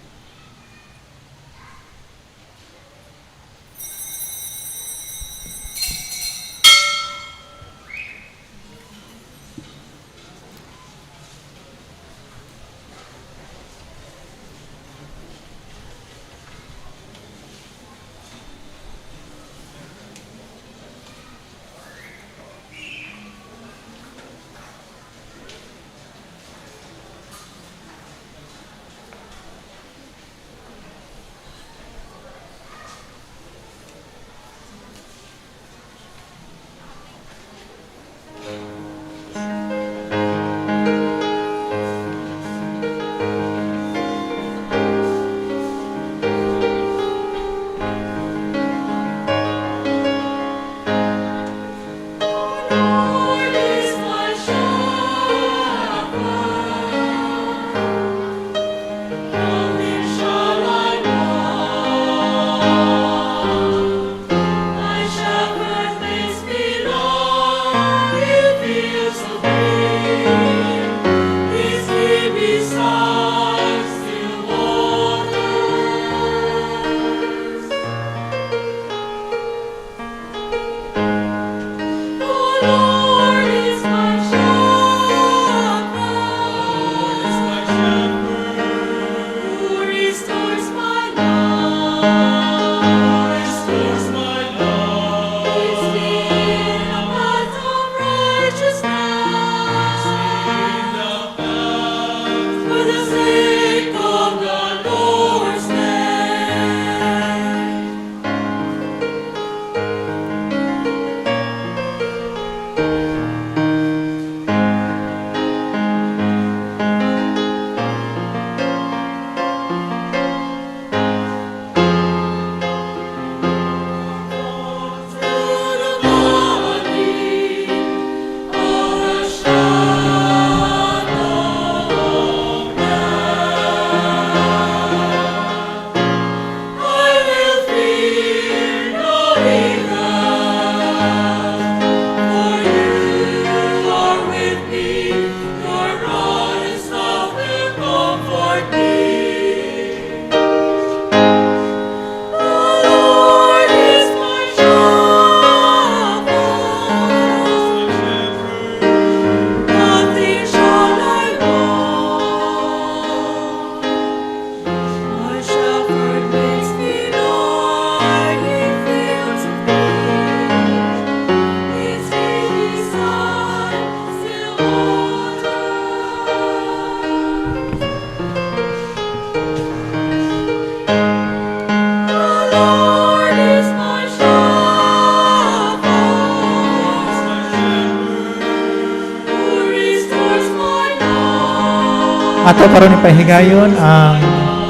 Ato karon ipahigayon ang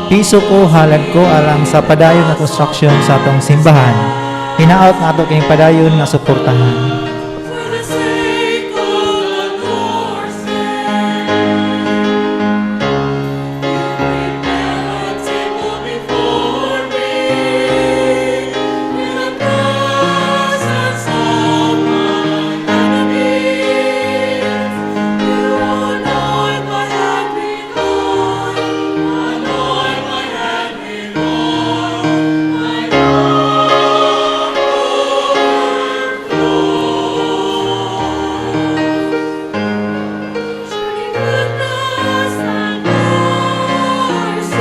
piso ko, halad ko alang sa padayon nga construction sa atong simbahan. Hinaot nga ato kining padayon nga suportahan. For the sake of the Lord's name, you prepare a table before me in the presence of my enemies. You anoint my head with oil, anoint my head with oil, my cup overflows. Surely goodness and mercy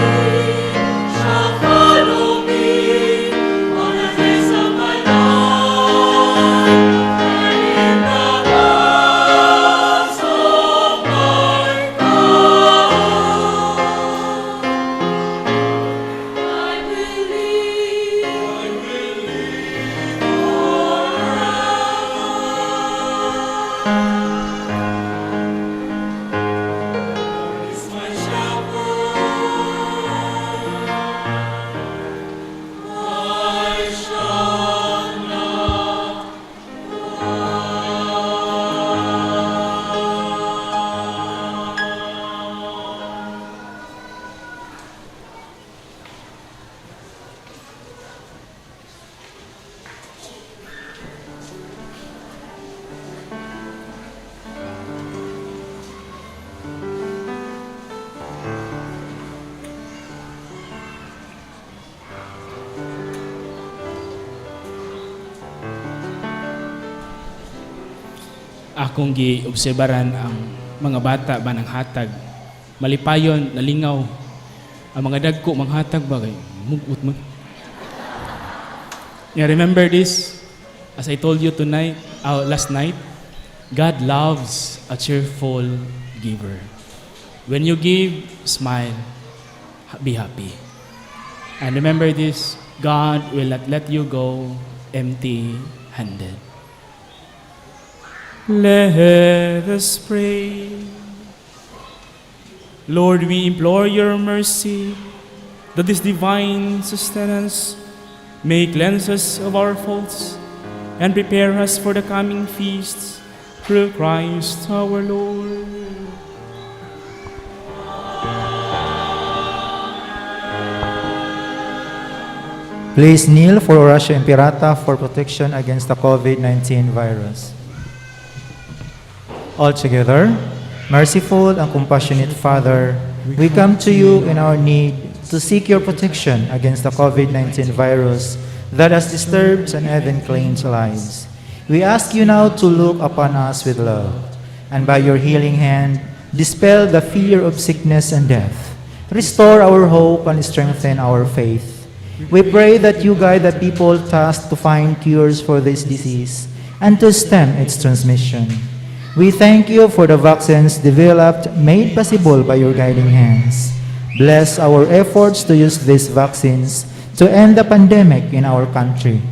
shall follow me all the days of my life, and in the house of my God I will live forever. Lord is my shepherd, I shall not want. Akong gi-obserbaran ang mga bata ba ng hatag. Malipayon, nalingaw. Ang mga dagko manghatag ba kay mugot man. Yeah, remember this? As I told you tonight, last night, God loves a cheerful giver. When you give, smile, be happy. And remember this, God will not let you go empty-handed. Let us pray. Lord, we implore your mercy that this divine sustenance may cleanse us of our faults and prepare us for the coming feasts through Christ our Lord. Please kneel for Oratio Imperata for protection against the COVID-19 virus. All together, merciful and compassionate Father, we come to you in our need to seek your protection against the COVID-19 virus that has disturbed and even claimed lives. We ask you now to look upon us with love, and by your healing hand, dispel the fear of sickness and death. Restore our hope and strengthen our faith. We pray that you guide the people tasked to find cures for this disease and to stem its transmission. We thank you for the vaccines developed, made possible by your guiding hands. Bless our efforts to use these vaccines to end the pandemic in our country.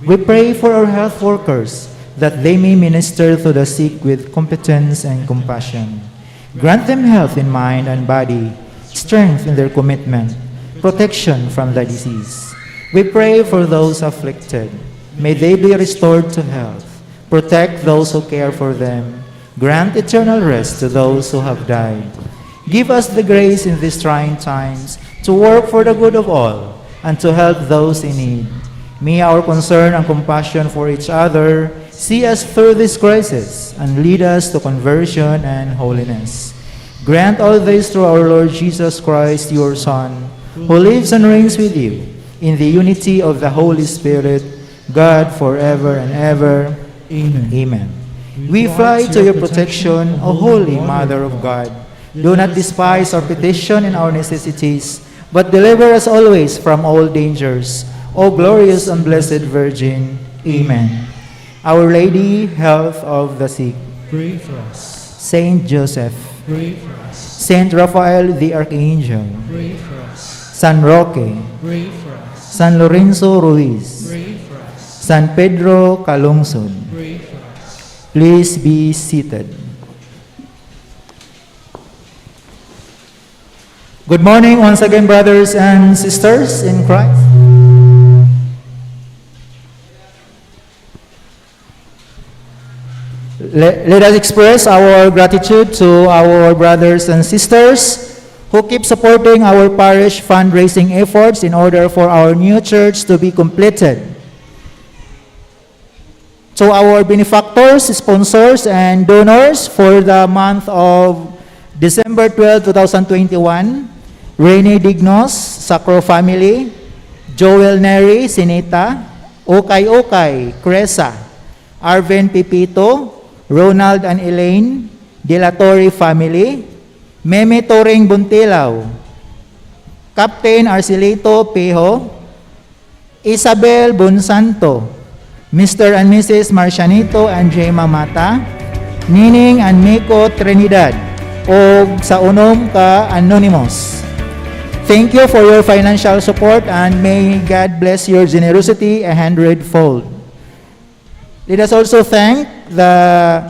We pray for our health workers that they may minister to the sick with competence and compassion. Grant them health in mind and body, strength in their commitment, protection from the disease. We pray for those afflicted. May they be restored to health. Protect those who care for them. Grant eternal rest to those who have died. Give us the grace in these trying times to work for the good of all and to help those in need. May our concern and compassion for each other see us through this crisis and lead us to conversion and holiness. Grant all this through our Lord Jesus Christ, your Son, who lives and reigns with you in the unity of the Holy Spirit, God, forever and ever. Amen. Amen. We fly to your protection, O Holy Mother of God. Do not despise our petition and our necessities, but deliver us always from all dangers. O glorious and blessed Virgin. Amen. Our Lady, health of the sick. Pray for us. Saint Joseph, Pray for us. Saint Raphael the Archangel, Pray for us. San Roque, Pray for us. San Lorenzo Ruiz, Pray for us. San Pedro Calungsod. Pray for us. Please be seated. Good morning once again, brothers and sisters in Christ. Let us express our gratitude to our brothers and sisters who keep supporting our parish fundraising efforts in order for our new church to be completed. To our benefactors, sponsors, and donors for the month of December 12, 2021, Rene Dignos, Sacro Family, Joel Neri, Sinita, Okay Okay, Cresa, Arvin Pipito, Ronald and Elaine, De La Torre Family, Meme Toring Buntilaw, Captain Arcelito Pejo, Isabel Bonsanto, Mr. and Mrs. Marcianito and Jema Mata, Nining and Miko Trinidad, og sa unom ka Anonymous. Thank you for your financial support and may God bless your generosity a hundredfold. Let us also thank the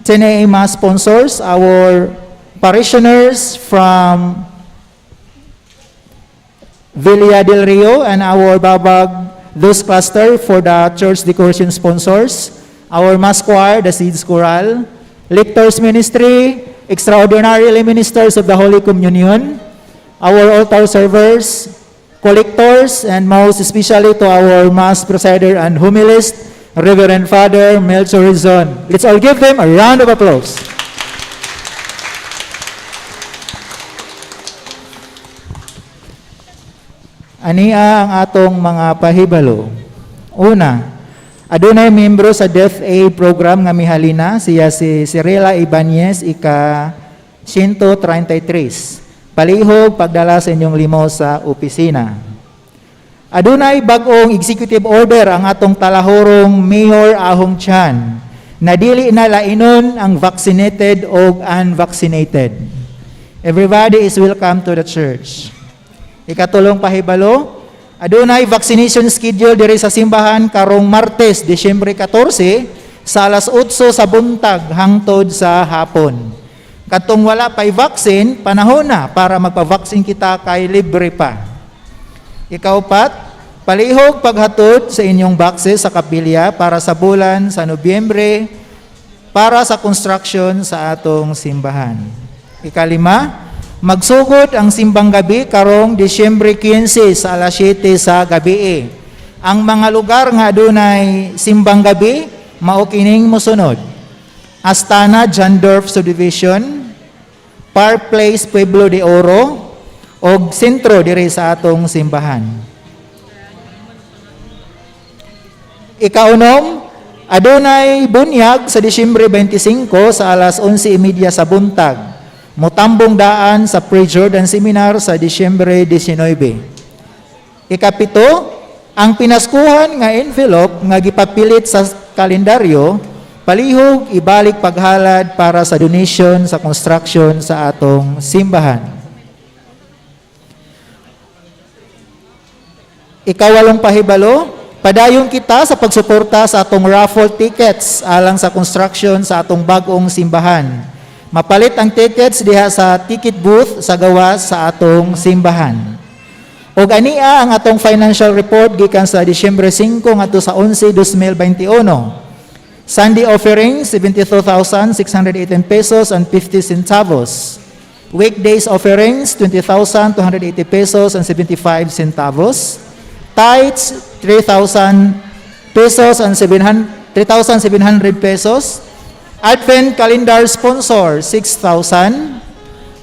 10 a.m. Mass sponsors, our parishioners from Villa del Rio and our Babag Dos Cluster for the church decoration sponsors, our Mass Choir, the Seeds Choral, Lectors Ministry, Extraordinarily Ministers of the Holy Communion, our altar servers, collectors, and most especially to our Mass presider and homilist, Reverend Father Melchor Rizon. Let's all give them a round of applause. Ania ang atong mga pahibalo. Una, adunay membro sa Death Aid program nga mihalina, siya si Cirila Ibanez, ika 133. Palihog pagdala sa inyong limos sa opisina. Adunay bag-ong executive order ang atong talahorong Mayor Ahong Chan na dili na lainon ang vaccinated o unvaccinated. Everybody is welcome to the church. Ikatulong pahibalo, adunay vaccination schedule diri sa simbahan karong Martes, Disyembre 14 sa alas 8 sa buntag hangtod sa hapon. Katong wala pa'y vaccine, panahon na para magpa-vaccine kita kay libre pa. Ikaupat, palihog paghatod sa inyong boxes sa kapilya para sa bulan sa Nobyembre para sa construction sa atong simbahan. Ikalima, magsugod ang simbang gabi karong Disyembre 15 sa alas 7 sa gabi. Ang mga lugar nga adunay simbang gabi mao kining mosunod: Astana Jandorf Subdivision, Park Place Pueblo de Oro, og sentro diri sa atong simbahan. Ikaunom, adunay bunyag sa Disyembre 25 sa alas 11:30 sa buntag. Mutambong daan sa Pre-Jordan Seminar sa Disyembre 19. Ikapito, ang pinaskuhan nga envelope nga gipapilit sa kalendaryo, palihog ibalik paghalad para sa donation sa construction sa atong simbahan. Ikawalong pahibalo, padayon kita sa pagsuporta sa atong raffle tickets alang sa construction sa atong bag-ong simbahan. Mapalit ang tickets diha sa ticket booth sa gawas sa atong simbahan. Og ania ang atong financial report gikan sa Disyembre 5 ngadto sa 11, 2021. Sunday offerings 72,618 pesos and 50 centavos. Weekdays offerings 20,280 pesos and 75 centavos. Tithes 3,000 pesos and 700 3,700 pesos. Advent calendar sponsor 6,000.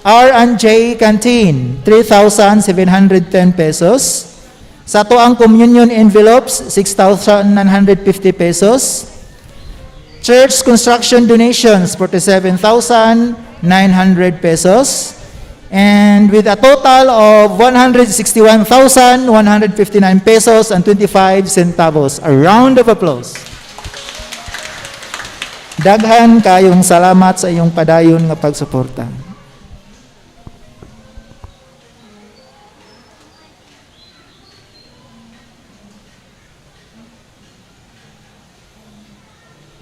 R&J Canteen 3,710 pesos. Sa atoang communion envelopes 6,950 pesos. Church construction donations 47,900 pesos. And with a total of 161,159 pesos and 25 centavos. A round of applause. Daghan kayong salamat sa iyong padayon nga pagsuporta.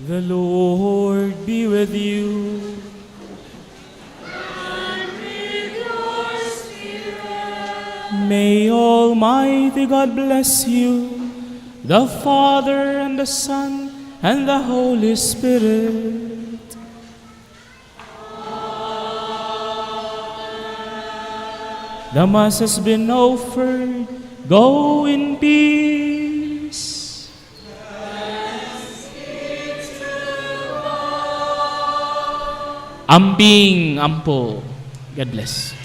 The Lord be with you. May Almighty God bless you, the Father and the Son and the Holy Spirit. The Mass has been offered. Go in peace. Amping, ampo. God bless.